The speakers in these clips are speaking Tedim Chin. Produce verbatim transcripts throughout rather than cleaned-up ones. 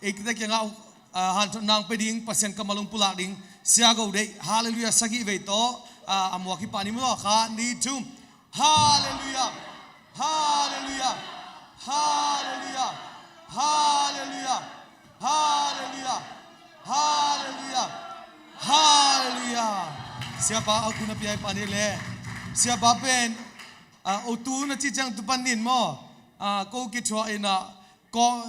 Eite kiangah, ah, hanthotna hong pia ding, Pasian kammal hong pulak ding, Sia Go Deih, Halleluiah sagih vei tawh, ah, a muak hi pah ni maw, khat, nih, thum. Halleluiah. Halleluiah. Halleluiah. Halleluiah. Halleluiah. Halleluiah. Halleluiah. Siapa a hun a pia hi pah ni le. Siapa pen, ah, o tu na ci ciang tu pan nin maw. Ah, ko kithuah in ah, ko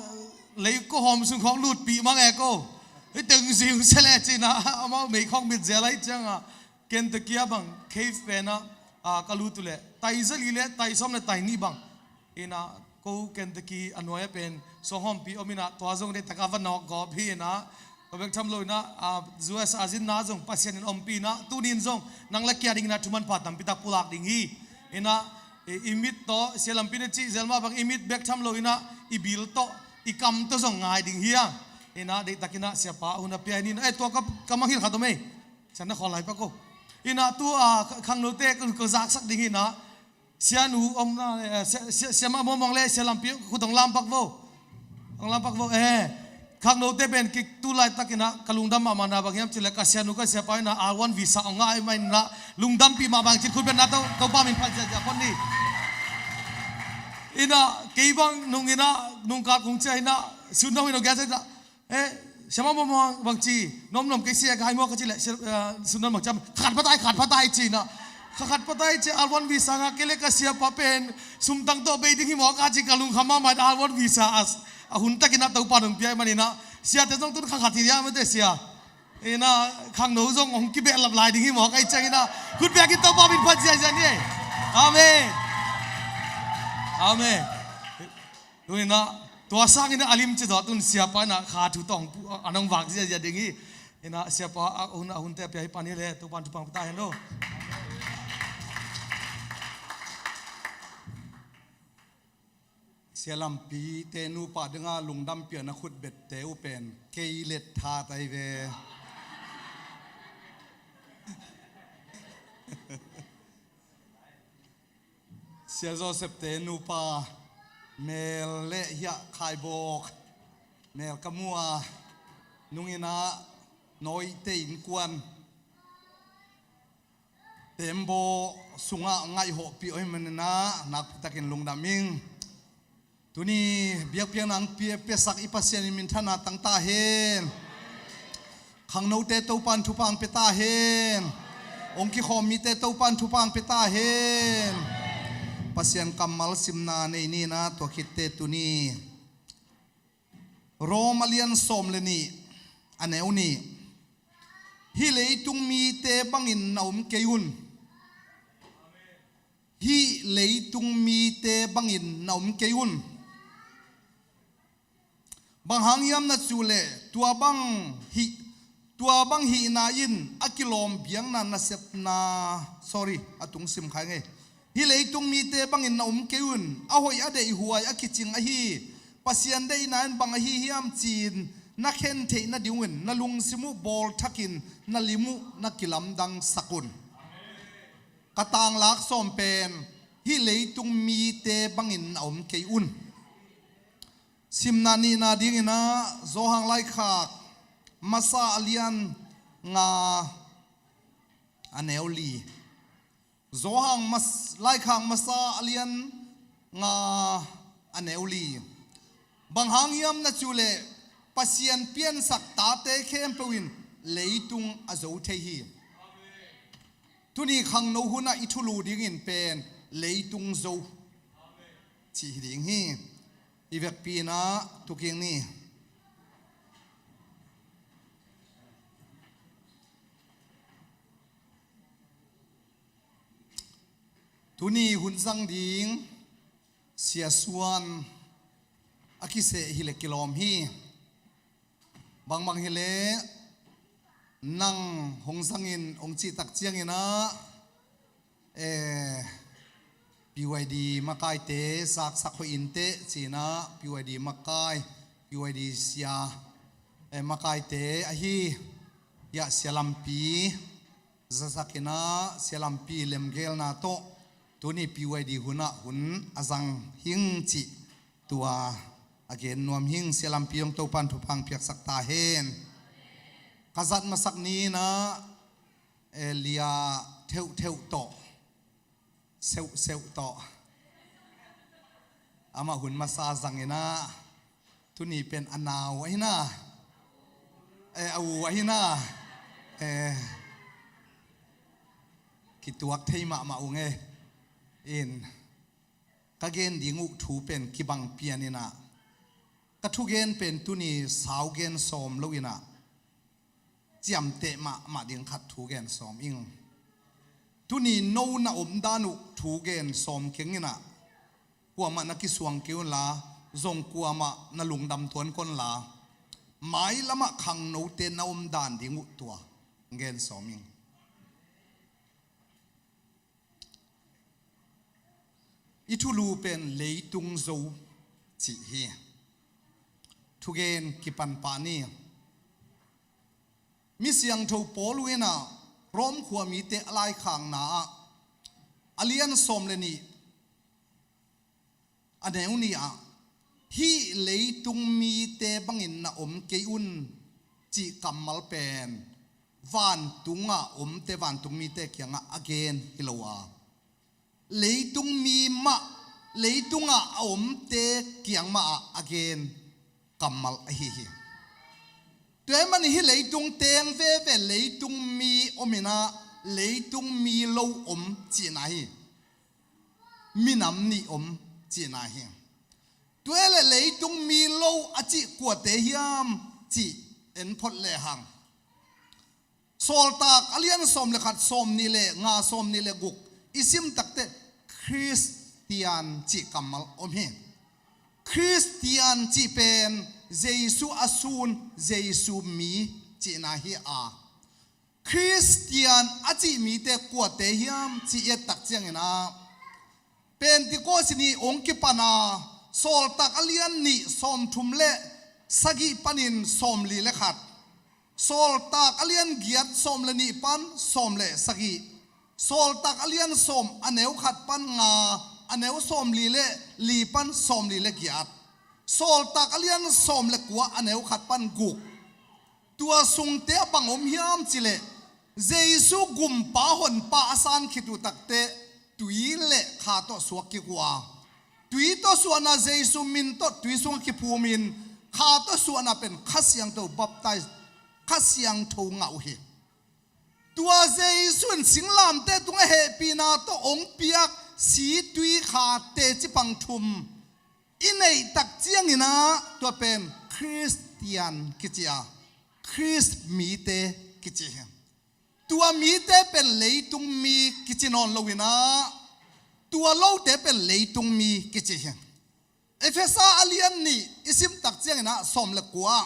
lei ko hawm sung khawng lutpih mang e ko. Hih teng zing se le ci-in ah, amau mei khawng mit zel ahih ciangah, Kentucky ah bang cave pen ah, ah, ka lut uh leh tai zali le tai sawm le tai nih bang. In ah, ko Kentucky a nuai ah pen suanghawmpi om in ah, tua zong deihtak a va nawk gawp hi in ah, tua bek tham lo in ah, ah, U S a zinna zong Pasian in ompih in ah, tuni in zong nang le kei a ding in ah thu manpha tampi tak pulak ding hi. In ah, i, i mit tawh, Sia Lampi in a cih zel mah bang, i mit bek tham lo in ah, i bil tawh, i kam tawh zong ngai ding hi a. In ah, deihtak in ah, Siapa a hun a pia hi ni in ah, eh, tua ka, ka mangngilh khat om ei. Sia na khawl lai pak ko. In ah, tu, ah, kha-, khangnote ko, ko zaksak ding hi in ah, Sianu om na, eh, Sia, Sia, Siamah Mawng Mawng le Sia Lampi khut hong lam pak vo. Hong lam pak vo, eh. Khangnote pen kik tu laitak in ah ka lungdam mahmah na bang hiam cih leh ka sianu ka siapa in ah R one visa hong ngah ahih manin ah lungdampih mahmah ing ci-in khut beng na, To, Topa min phat ziahziah khol ni. In ah kei bang nung in ah, nung kal kong ciah in ah, sun dong in hong gen sa in ah, eh, Siamah Mawng Mawng bang ci, nuamnuam kei sia ka hai maw ka cih leh, sia, eh, sun dong bang ci, khat pha tai, khat pha tai ci in ah. Kha khat pha tai ci, R one visa ngah kei leh ka siapa pen sum tang tawh bei ding hi maw ka ci, ka lungkham mahmah in ah, R one visa a, a hun tak in ah Topa in hong pia ahih manin ah, siate zong tun kha khat hi dia mate sia. In ah khangno zong hong kibehlap lai ding hi maw ka hih ciangin ah, khut beng in Topa min phat ziahziah ni. Amen. Amen. Tu in ah, tua sangin ah a lim ci zaw, tun Siapa in ah kha thu tawh hong pu-, a nong vak ziahziah ding hi. In ah Siapa a hun, a hunte a pia hi pah ni le, Topa in thupha hong pia ta hen lo. Sia Lampi te nupa dingah lungdam piakna khut bengte uh pen kei let tha tai ve. Sia Joseph te nupa, Mel le hiah Khaibawk, Mel ka mu a, nung in ah Nawite innkuan Tembaw sungah ngaihawhpih ahih manin ah nakpi takin lungdam ing. Tuni biakpiakna hong pia, piasak i Pasian in minthanna tang ta hen. Khangnote Topa in thupha hong pia ta hen. Hong kikhawm mite Topa in thupha hong pia ta hen. Pasian kammal simna nei ni in ah, tua khit teh tuni Rom a lian sawm le nih, a neu nih. Hih leitung mite bangin na om kei un. Hih leitung mite bangin na om kei un. Bang hang hiam na cih uh leh, tua bang hih, tua bang hihna in a kilawm biakna nasepna, sorry, a tung sim kha ing ei. Hih leitung mite bangin na om kei un, a hoih a deihhuai a kicing ahi Pasian deihna in bang ahi hiam ci-in na khen theih nading un, na lungsim uh bawlthakin, na lim uh na kilamdangsak un. Ka tanglak sawm pen, hih leitung mite bangin na om kei un. Simna nihna dingin ah, Johan laikhak masa a lian nga, a neu li. Johan mas-, laikhak masa a lian nga, a neu li. Bang hang hiam na cih uh leh, Pasian piansak tate khempeuh in leitung a zo thei hi. Tuni khangno hunah i thulu dingin pen leitung zo cih hi ding hi. I vekpi in ah tu kik ni. Tuni hun zang ding Sia Suan a kiseh hi leh kilawm hi. Bangbang hi leh nang hong zangin hong cih tak ciangin ah, eh, P Y D makaite zaksak hoih inteh ci-in ah, P Y D makai, P Y D sia, eh, makaite ahi, hiah Sia Lampi zasak in ah, Sia Lampi lemgelna tawh tuni P Y D hunah hun a zang hing cih tua Ka gen nuam hing, sia lampi hong Topan thupha piaksak ta hen. Ka zat masak ni-in ah, eh, Lia Theuhtheuh tawh, Seuhseuh tawh, amah hun masa zangin ah, tuni pen a nau ahi na, eh, a u ahi na, eh, kituak thei mahmah ung e. In, ka gen ding uh thu pen kibang pian in ah, ka thugen pen tuni sau gen sawm lo in ah, ciamteh mahmah ding khat thu gen sawm ing. Tuni no na omdan uh thu gen sawm keng in ah, kuamah na kisuang kei un la, zong kuamah na lungdam tuan kei un la, mailamah khangnote na omdan ding uh tua gen sawm ing. I thulu pen Leitung Zo cih hi. Thugen kipan pah ni. Mi siangtho Paul in ah Rom khua mite a laikhakna ah, a lian sawm le nih, a neu nih ah, "Hih leitung mite bangin na om kei un," cih kammal pen vantungah omte, vantung mite kiangah a gen hi lo a, leitung mi mah, leitungah a omte kiang mah ah a gen kammal ahi hi. Tua ahih manin hih leitung teng veve leitung mi om in ah, leitung mi lo om cihna hi. Minam nih om cihna hi. Tua leh leitung mi lo a cih kuate hiam cih en phot lehang, Sawltak a lian sawm le khat, sawm nih le nga, sawm nih le guk i sim takteh Khristian cih kammal om hi. Khristian cih pen Jesu a sun, Jesu mi cihna hi a, Khristian a cih mite kuate hiam cih i et tak ciangin ah, Pentecost ni hong kipan a, Sawltak a lian nih, sawmthum le sagih panin sawmli le khat, Sawltak a lian giat, sawm le nih pan sawm le sagih, Sawltak a lian sawm, a neu khat pan nga, a neu sawmli le li pan sawmli le giat, Sawltak a lian sawm le kua, a neu khat pan guk. Tua sungte ah bang om hiam cih leh, Jesu gumpa honpa a san khit uh takteh tui le kha tawh suak kik uh a, tui tawh suahna, Jesu min tawh tui sungah kiphumin, kha tawh suahna pen Kha Siangtho baptize, Kha Siangtho ngah uh hi. Tua Jesu in singlamteh tungah hehpihna tawh hong piak si, tui, kha, teci pang thum i neih tak ciangin ah, tua pen Khristian kici a, Khrist mite kici hi. Tua mite pen leitung mi kici nawn lo in ah, tua lote pen leitung mi kici hi. Efesa a lian nih i sim tak ciangin ah, sawm le kua,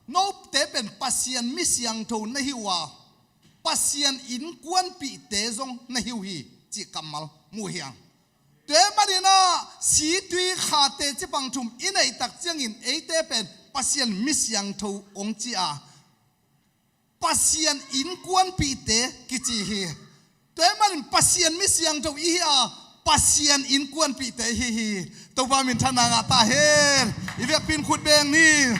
"Note pen Pasian mi siangtho na hi uh a, Pasian innkuanpihte zong na hi uh hi," cih kammal mu hi hang. Tua ahih manin ah, si, tui, kha, teci pang thum i neih tak ciangin eite pen Pasian mi siangtho hong ci a, Pasian innkuanpihte kici hi. Tua ahih manin Pasian mi siangtho i hi a, Pasian innkuanpihte i hi hi. Topa minthanna ngah ta hen. I vekpi-in khut beng ni.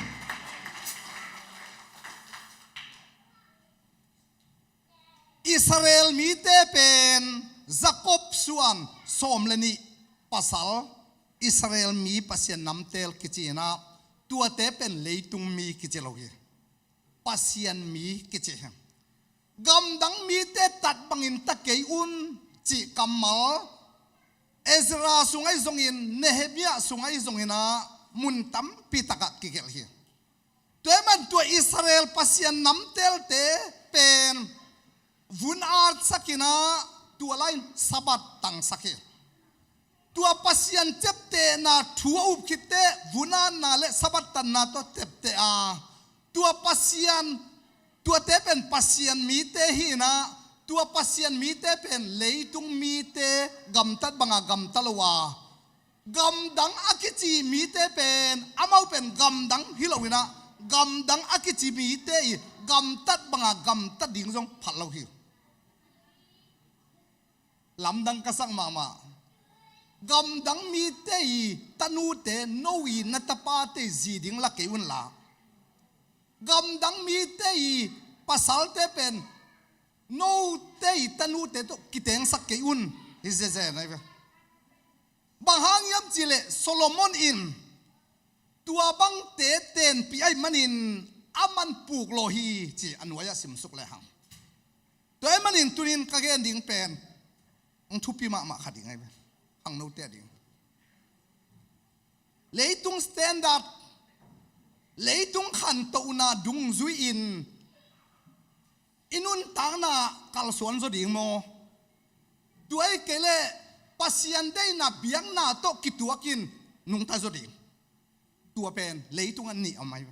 Israel mite pen Jakob suan sawm le nih pasal, Israel mi, Pasian namtel kici in ah, tuate pen leitung mi kici lo hi. Pasian mi kici hi. Gamdang mite tat bangin ta kei un cih kammal Ezra sungah ahi zongin, Nehemiah sungah ahi zongin ah, mun tampi takah kigelh hi. Tua ahih manin tua Israel Pasian namtelte pen vun atsak in ah, tua lai-in Sabbath tangsak hi. Tua Pasian ciaptehna thu a up khitteh, vun atna le Sabbath tanna tawh ciapteh a, tua Pasian, tuate pen Pasian mite hi in ah, tua Pasian mite pen leitung mite gamtat banga gamta lo a, gamdang a kici mite pen, amau pen gamdang hi lo in ah, gamdang a kici mite i gamtat banga gamta ding zong phat lo hi. Lamdang ka sak mahmah. Gamdang mite i tanute no i na tapate i zi ding la kei un la, gamdang mite i pasalte pen note i tanute tawh kitengsak kei un. Hi zezen ai ve. Bang hang hiam cihleh Solomon in tua bangte tenpih ahih manin a man puk law hi ci a nuai-ah simsuk lehang. Tua ahih manin tunin ka gen ding pen hong thupi mahmah kha ding ai ve. Khangnote a ding, leitung standard, leitung khantohna dungzui-in i nuntakna kalsuan zaw ding maw? Tua ahih kei leh Pasian deihna biakna tawh kituakin nungta zaw ding. Tua pen leitungah nih om ai.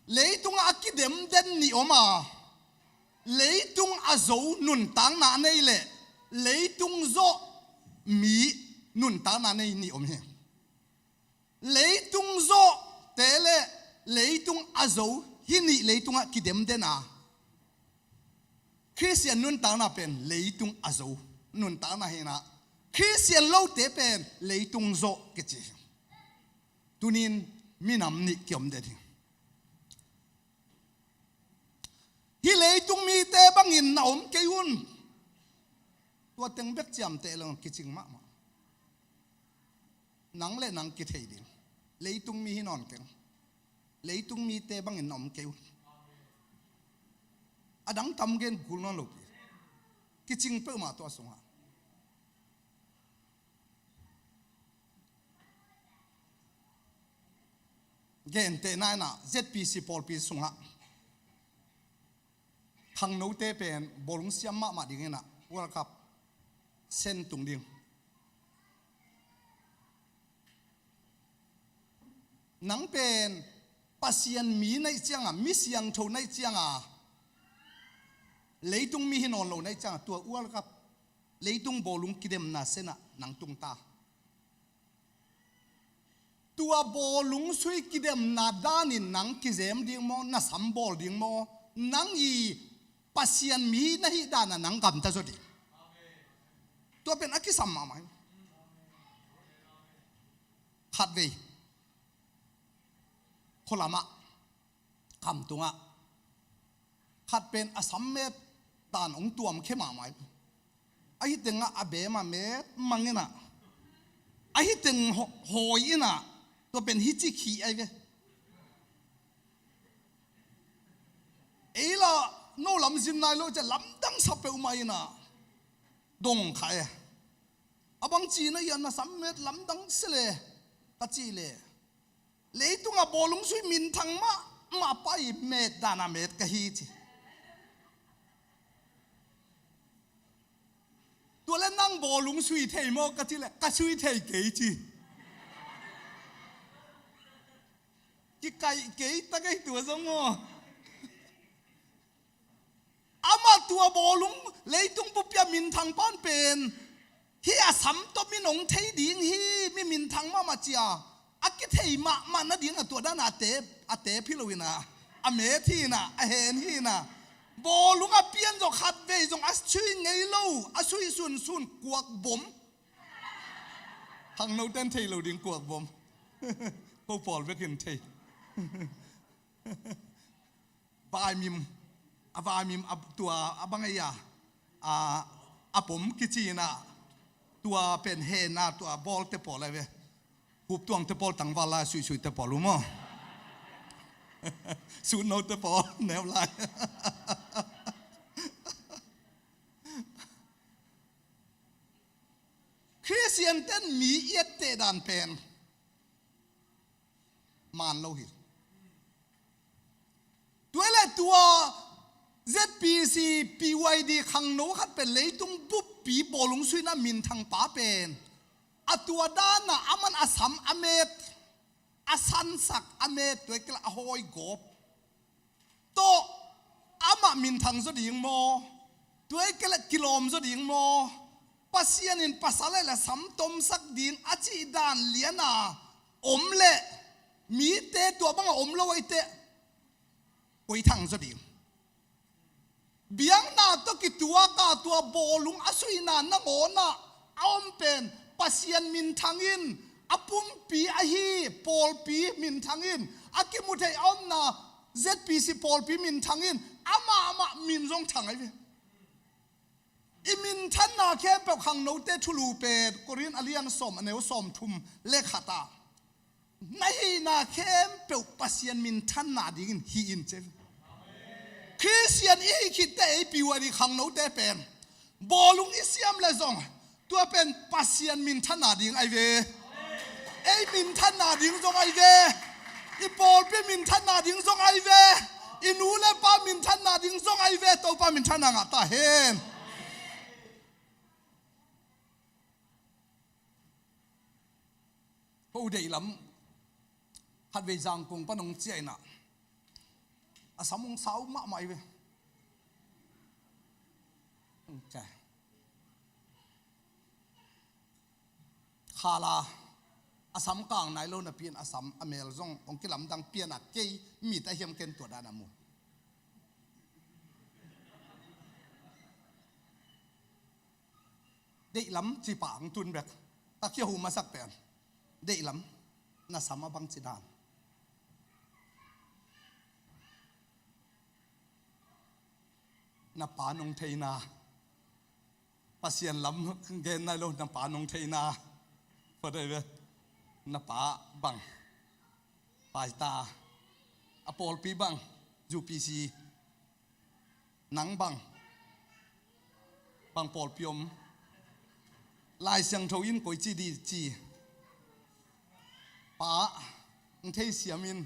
Leitungah a kidemden nih om a, leitung a zo nuntakna a nei leh leitung zawh mi nuntakna a nei nih om hi. Leitung zawhte le leitung a zo, hih nih leitungah kidemden a, Khristian nuntakna pen leitung a zo nuntakna hi-in ah, Khristian lote pen leitung zawh kici hi. Tunin minam nih kiom den hi. Hih leitung mite bangin na om kei un. Tua teng bek ciamteh lo, kicing mahmah. Nang le nang kithei ding. Leitung mi hi nawn keng. Leitung mite bangin na om kei un. A dang tam gen kul nawn lo pi. Kicing peuhmah tua sungah. Gentehna in ah Z P C pawlpi sungah khangnote pen bawlung siam mahmah ding in ah World Cup sen tung ding. Nang pen Pasian mi na hih ciangah, mi siangtho na hih ciangah, leitung mi hi nawn lo na hih ciangah tua World Cup, leitung bawlung kidemna sen ah nang tung ta. Tua bawlung sui kidemna danin nang kizem ding maw, na sam bawl ding maw, nang i Pasian mi na hih danah nang gamta zaw ding. Tua pen a kisam mahmah hi. Khatvei khualamah, khamtungah khat pen a sam met dan hong tuamkhia mahmah hi. Ahi tengah a beem a met mang in ah, ahi teng haw-, hawi in ah, tua pen hi ci khih ai ve. Ei lah no lam zin nai lo ciah lamdang sa peuhmah in ah dong kha e. A bang ci na hiam, na sam met lamdang se le ka cih leh, leitungah bawlung sui minthang mahmah pa i met danah met ka hi ci. Tua le nang bawlung sui thei maw ka cih leh ka sui thei kei ci. Kikaih kei ta kei tua zong maw. Amah tua bawlung leitung bup-ah minthang pan pen hih a sam tawh mi nong thei ding hi, mi minthang mahmah cia a kithei mahmah nading a tua dan a te, a te phi lo in ah, a met hi in ah, a hen hi in ah, bawlung a pian zawh khatvei zong a sui ngei lo, a sui sunsun kuak bom. Khangnoten thei lo ding kuak bom. Ko pawl bekin thei. Vaimim, a vaimim a tua a bang ei a, a, a pom kici in ah, tua pen hen a tua bawlte pawl ai ve. Huptuangte pawl tangval lai, suihsuihte pawl uh maw. Sutnote pawl neu lai. Khristian ten mi i etteh dan pen man lo hi. Tua le tua Z P C P Y D khangno khat pen leitung buppi bawlung suina minthang pa pen a tua dana aman a sam a met, a sansak a met, tua i kila a hawi gawp tawh amah minthang zaw ding maw? Tua i kila kilawm zaw ding maw? Pasian in pasal ai la sam tomsak ding a cih dan liana om leh mite tua banga om lo ai teh koi thang zaw ding? Biakna tawh kituak a tua bawlung a suihna nangawnah a om pen Pasian minthang in, a pumpi ahi pawlpi minthang in, a kimu thei a omna Z P C pawlpi minthang in, amah amah min zong thang ahi ve. I minthanna khempeuh khangnote thulu pen Korin a lian sawm a neu sawmthum le khat ah, na hihna khempeuh Pasian minthanna dingin hih in ci. Khristian i hih khitte ei piuai dih khangnote pen bawlung i siam le zong tua pen Pasian minthanna ding ahi ve. Ei minthanna ding zong ahi ve. I pawlpi minthanna ding zong ahi ve. I nu le pa minthanna ding zong ahi ve. Topa minthanna ngah ta hen. Ko deihlam khatvei Zangkong pan hong ciah inah a sam hong sau mahmah hi ve. Khala a sam kang nai lo napi in a sam a mel zong hong kilamdang pian a kei mit a hiam ken tua dan a mu. Deihlam ci pah ang tun bek. Takhi a hu masak pen deihlam na sam a bang ci dan. Na pa nong theina Pasian lam gen nai lo, na pa nong theina. Pha dai ve. Na pa bang paita a pawlpi bang U P C. Nang bang bang pawlpi om. Lai Siangtho in koici di ci. Pa ang thei siam in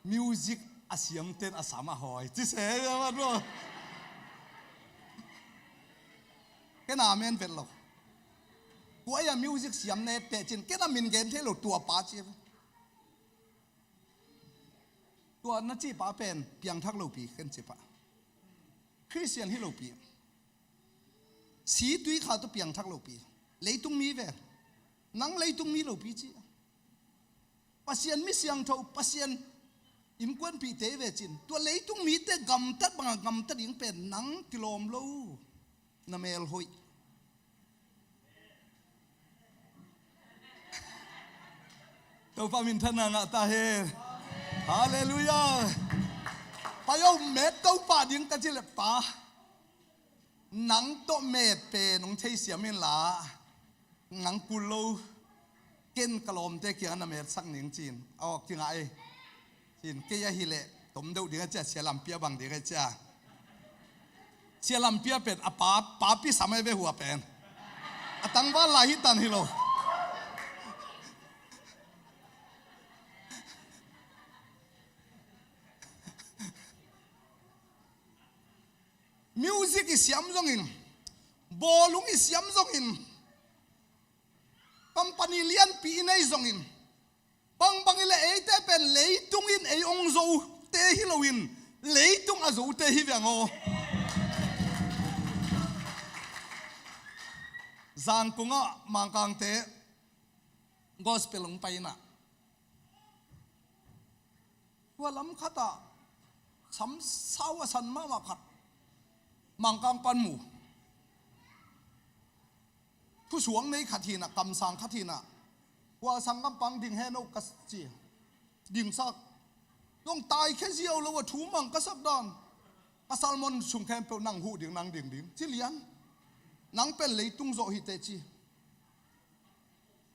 music a siamten a sam a hawi ci se mat lo. Ken amen vet lo. Kuai a music siam ne teh cin ken a min gen thei lo tua pa ci. Tua na cih pa pen piangthak lopi ken cih pa. Khristian hi lopi. Si tui kha tu piangthak lopi. Leitung mi ve. Nang leitung mi lopi ci. Pasian mi siangtho Pasian innkuanpihte ve cin tua leitung mite gamtat banga gamtat ding pen nang kilawm lo. Na mel hoih. Topa minthanna ngah ta hen. Halleluiah. Pai o met Topa ding ka ci le pa. Nang tawh met pen hong theisiam inla nang kul lo. Ken ka lawmte kiangah na metsak ning cin a awk kingah ei. Cin kei ahileh tom deuh ding a cia sia lampi a bang ding a cia. Sia lampi a pen a pa papi sam a i ve hua pen a tangval lai hi tan hi lo. Music i siam zongin bawlung i siam zongin pampani lianpi i nei zongin bangbang i le eite pen leitung in ei ong zote hi loin leitung a zote hi veng aw. Zangkungah Mangkangte gospel ong paina tua lam khatah sam sau a san mahmah khat Mangkang pan mu. Thusuang nei khat hinah kamsang khat hinah kua sangkam pang ding hen o ka ci. Dingsak zong taikhia ziau lo a thu mang ka sak dan. Ka salmon sung khempeuh nang huh ding nang ding ding ci lian. Nang pen leitung zawh hi teh ci.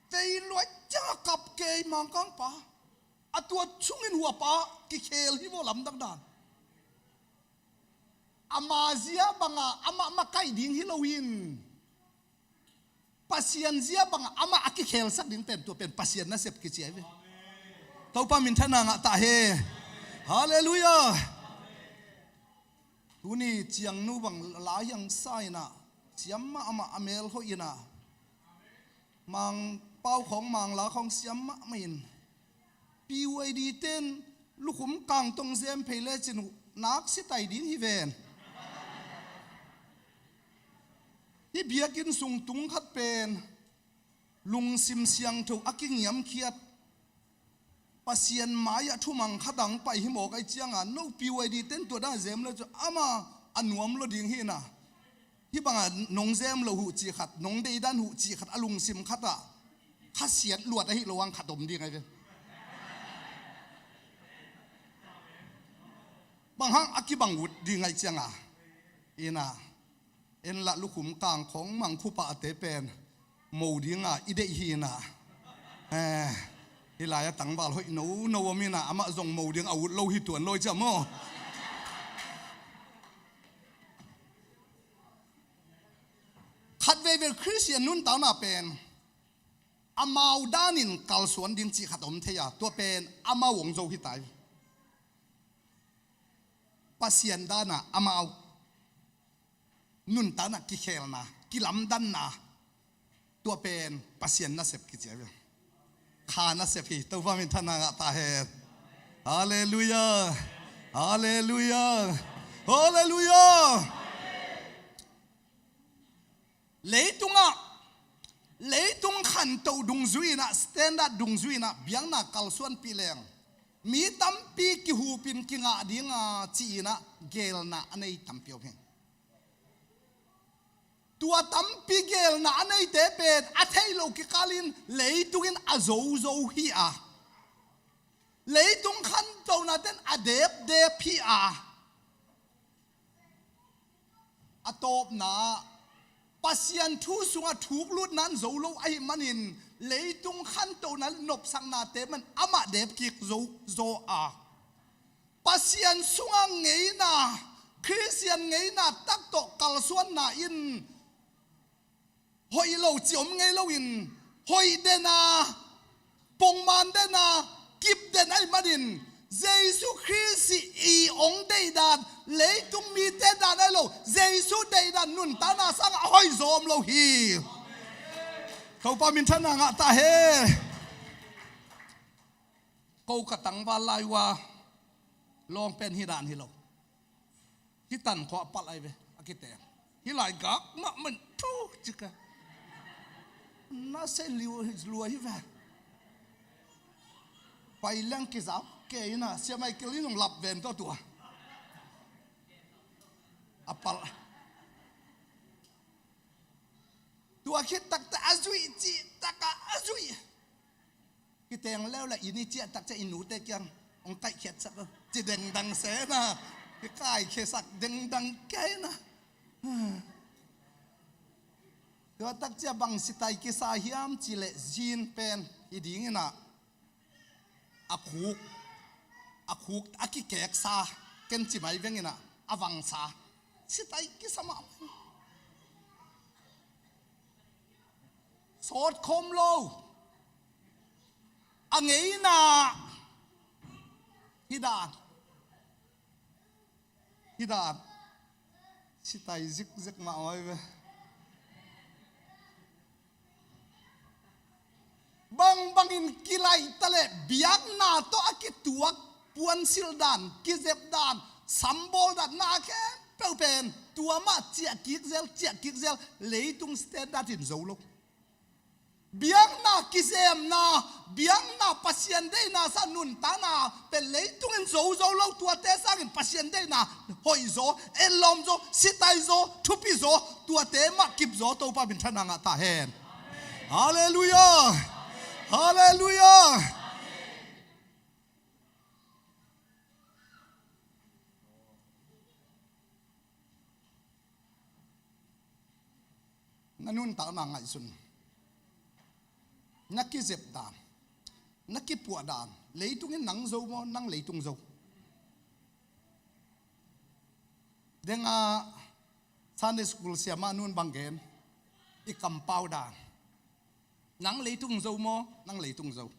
Vei luai ciang a kap kei Mangkang pa a tua sungin hua pa kikhel hi vaw lamdang dan. Ama zia banga amah makaih ding hi loin Pasian zia banga amah a kikhelsak ding pen tua pen Pasian nasep kici ahi ve. Topa minthanna ngah ta he. Halleluiah. Tuni ciangnu bang lai hiang sa inah siam mahmah a mel hoih inah Mangpau khawng Mangla khawng siam mahmah in P U I D ten lukhum kangtong zem phei lecin nak sitai ding hi ven. Hi biakinn sung tung khat pen lungsim siangtho a kingiamkhiat Pasian mai-ah thumang khatang pai hi mawk ai cianga no P U I D ten tua dang a zem le cu ama a nuam lo ding hi na. Hih bangah nong zem lo huh cih khat, nong deidan huh cih khat, a lungsim khatah khasiat luat ahi lo ang khat om ding ahi ve. Bang hang a kibang ut ding ahi cianga, ina, en lah lukhum kangkhong mangkhu pahte pen mo dinga i deih hi na. Eh, hih lai-ah tangval hoih nono om ina, amah zong mo ding a ut lo hi tuan lo hi cia maw? Khat veivei Khristian nuntakna pen amau danin kalsuan ding cih khat om thei a, tua pen amau hong zo hi tai. Pasian dana amau nuntakna kikhelna, kilamdanna, tua pen Pasian nasep kici a ve. Kha nasep hi, Topa minthanna ngah ta hen. Halleluiah. Halleluiah. Halleluiah. Leitungah, leitung khantoh dungzui inah, standard dungzui inah biakna kalsuanpih leng mi tampi kihupin kingah dinga ci-inah geelna a nei tampi om hi. Tua tampi geelna a neite pen a theih loh kikalin leitungin a zozo hi a, leitung khantohna ten a depdep hi a, a tawpna Pasian thu sungah thuklutna an zo lo ahi manin leitung khantohna le nopsaknate man amah depkik zo zaw a, Pasian sungah ngeina, Khristian ngeina tak tawh kalsuanna in hoih lo ci om ngei loin, hoih dena, pongman dena, kip den ahi manin, Jesu Khrist i ong deihdan, leitung mite dan ahi lo, Jesu deihdan nuntakna sangah a hoih zaw om lo hi. Topa minthanna ngah ta hen. Ko ka tangval lai uh a lawng pen hi dan hi lo. Hih tan khua a palh ahi ve, a kiteng. Hih lai gak mahmah thu cika. Na se liu lua hi ve. Pai leng kizau kei na, Sia Michael in hong lap ven tawh tua. A palh. Tua khit takte a zuih cih takah a zuih. Kiteng leu le inn i ciah tak ciah i nute kiang hong kaikhiatsak uh ci dengdang se na. Kikaikhiasak dengdang kei na. Tua tak ciah bang sitai kisa hiam ci leh zin pen i ding inah a khuk, a khuk a kikeksa, ken ci mai veng inah a vangsa. Sitai kisa mahmah. Sawt khawm lo. A ngeina hi dan. Hi dan. Sitai zikzik mahmah hi ve. Bangbangin kilaih taleh biakna tawh a kituak puansilh dan, kizep dan, sambawl dan, na khempeuh pen tua mah ciah kik zel, ciah kik zel, leitung standard in zo lo. Biakna kizemna, biakna Pasian deihna sa nuntakna pen leitung in zozo lo, tuate sangin Pasian deihna hoihzaw, etlawmzaw, sitaizaw, thupizaw, tuate mah kipzaw Topa minthanna ngah ta hen. Halleluiah. Halleluiah. Na nuntakna ngaihsun, na kizep dan, na kipuah dan, leitung in nang zo maw, nang leitung zo? Denga Sunday school siamah nun bang gen, i kampau dan, nang leitung zo maw, nang leitung zo?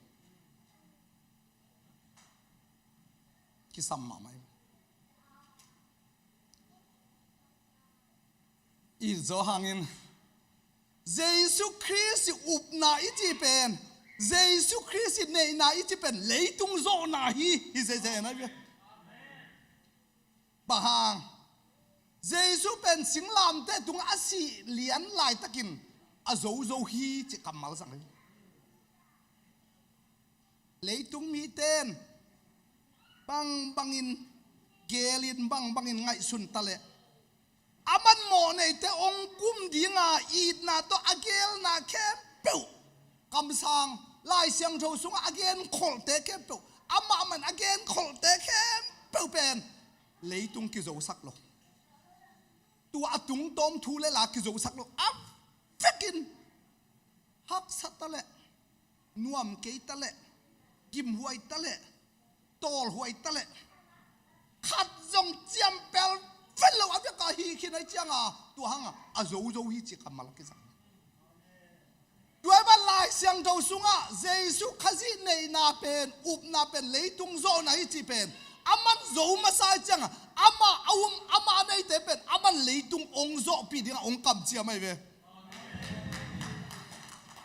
Kisam mahmah hi. I zo hangin Jesu Khrist i upna i cih pen, Jesu Khrist i neihna i cih pen leitung zawhna hi, hi zezen ahi ve. Bang hang? Jesu pen singlamteh tungah a sih lian laitakin a zozo hi cih kammal zang hi. Leitung mite in bangbangin geelin, bangbangin ngaihsun taleh Aman mawhneite hong gum dinga itna tawh a gelna khempeuh, kamsang Lai Siangtho sungah a genkholhte khempeuh, amah man a genkholhte khempeuh pen leitung kizosak lo. Tua a tungtawm thu le la kizosak lo. A vekin haksa ta leh, nuam kei ta leh, gimhuai ta leh, tawlhuai ta leh, khat zong ciampel vet lo a vek a hi khin ahih cianga, tua hanga a zozo hi ci kammal a kizang. Tua ahih manin Lai Siangtho sungah Jesu Khazih neihna pen, upna pen leitung zawhna hi cih pen aman zo masa ahih cianga, amah a um, amah a neite pen aman leitung hong zawhpih dinga hong kamciam ahi ve.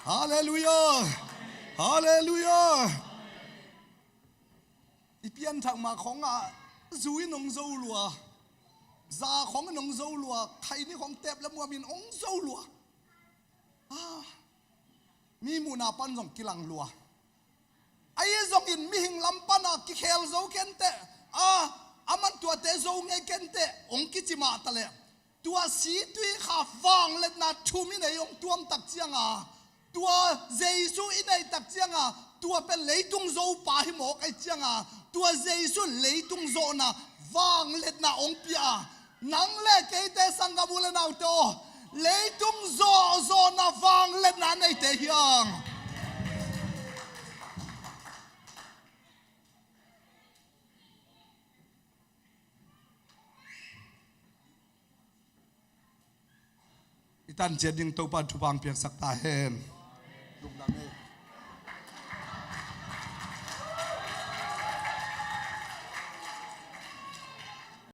Halleluiah. Halleluiah. I pianthak mah khongah zu in hong zo lua, za khong in hong zo lua, khaini khong tep le muam in hong zo lua. Ah, mi muhna pan zong kilang lua. Ahi zongin mihing lam pana kikhel zo kenteh, ah, aman tuate zo ngei kenteh hong kici mah ta leh, tua si tui kha vangliatna thum in ei hong tuam tak cianga, tua Jesu i neih tak cianga, tua pen leitung zopa hi mawk ahih cianga, tua Jesu leitung zawhna vangliatna hong pia a, nang le keite sanggam u le naute aw, leitung zawh zawhna vangliatna neite hi hang. I tan ciat ding Topa thupha hong piaksak ta hen. Lungdam e.